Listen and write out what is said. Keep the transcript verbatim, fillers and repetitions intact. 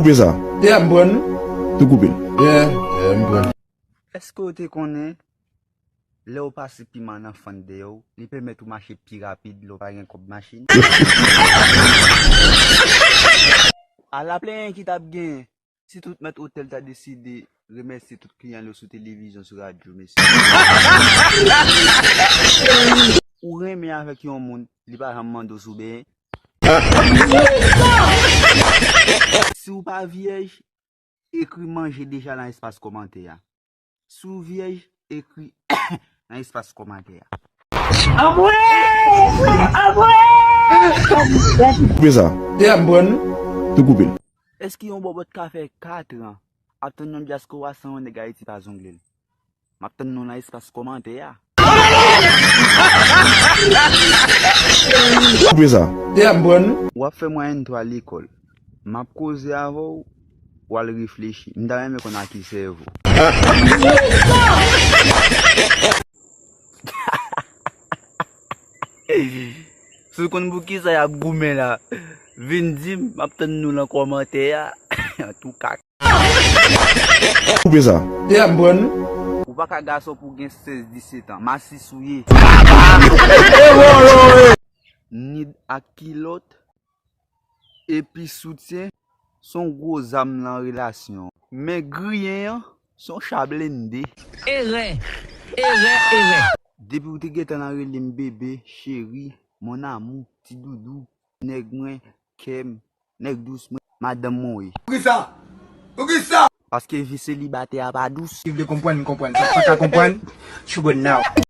Koupe sa. Yeah, m pran. Tou koupe l. Yeah, yeah, m pran. Èske w te konnen, lè w pase piman nan fann dèyè w, li pèmèt ou mache pi rapid lè w pa gen kòb machin? Ala plenyen ki t ap genyen si tout mèt otèl ta deside remèsye tout kliyan yo sou televizyon, sou radyo, mesye. Ou renmen avèk yon moun, li pa janm mande w si w benyen? Si w pa vyèj, ekri manje deja nan espas kòmantè a. Si w vyèj, ekri nan espas kòmantè a. Anmwey! Anmwey! Koupe sa. Yeah, m pran. Tou koupe l. Èske yon bòbòt ka fè kat an ap tann yon dyaspora san yon nèg Ayiti pa zongle l? M ap tann nou nan espas kòmantè a. Koupe sa. Yeah, m pran. W ap fè mwayenn twa lekòl. M ap koze avè w, w al reflechi. M ta renmen konn a ki sèvo. Si w konn poukisa y ap goumen la, vin di m, m ap tann nou nan kòmantè a. Antouka. Koupe sa. Yeah, m pran. Ou pa ka gason pou w gen sèz disèt an. Masis ou ye. Nid ak kilòt, epi soutyen, se yon gwo zam nan relasyon. Men griyen an, se yon cha blende. Erè! Erè! Erè! Depi w te gentan nan rele m bebe, cheri, mon amour, ti doudou, nèg mwen, kè m, nèg dous mwen, madanm mwen w ye. Poukisa? Poukisa? Paske vi selibatè a pa dous. Si w vle konprann, konprann. Si w pa ka konprann, you should go now.